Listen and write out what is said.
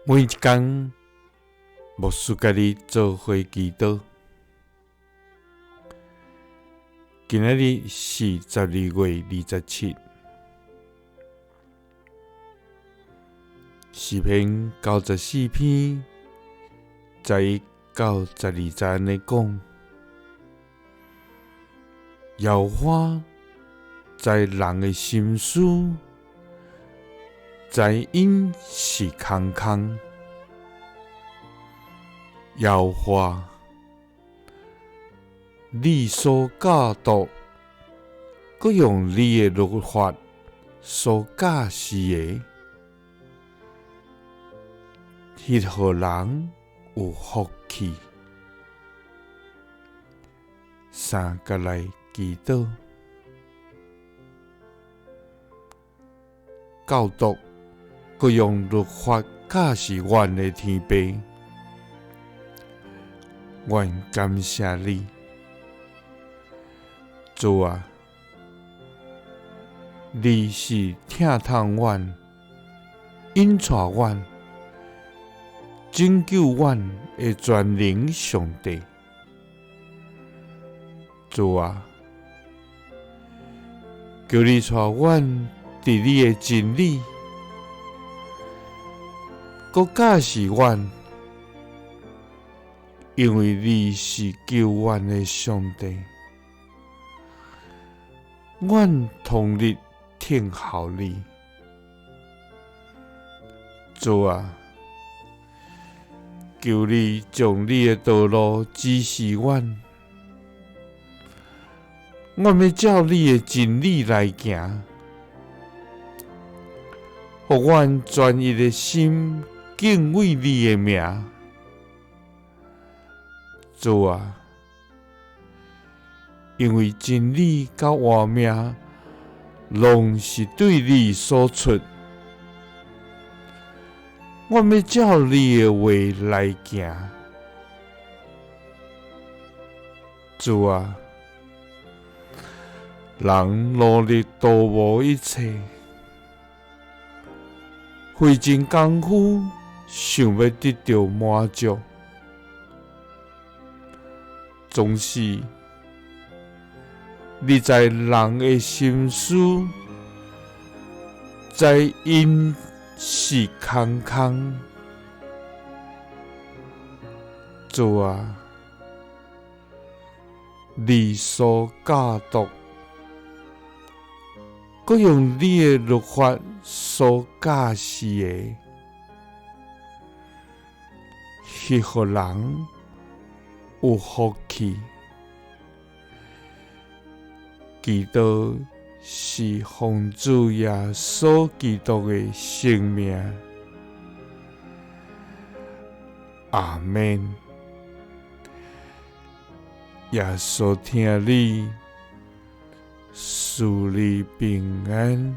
每一工，牧師佮你做伙祈禱。今仔日是12月27，詩篇94篇11到12節按呢講：耶和華知人的心思，知𪜶是空空。耶和華，你所教導，閣用你的律法所教示的，彼予人有福氣。三佮來祈禱，教導，閣用律法教示阮的天父，阮感謝你，主啊，你是疼痛阮、引帶阮、拯救阮的全能上帝。主啊，求你帶阮佇你的真理，閣教示阮，因為你是救阮的上帝，阮終日聽候你。主啊，求你將你的道路指示阮，阮欲照你的真理來行，予阮專一的心敬畏你的名。主啊，因為真理佮活命攏是對你所出，阮欲照你的話來行。主啊，人努力圖謀一切，費盡工夫想欲得著滿足，總是你知人的心思，知𪜶是空空。主啊，你所教導，閣用你的律法所教示的，彼予人有福氣。祈禱是奉主耶穌基督的聖名。阿們。耶穌疼你，賜你平安。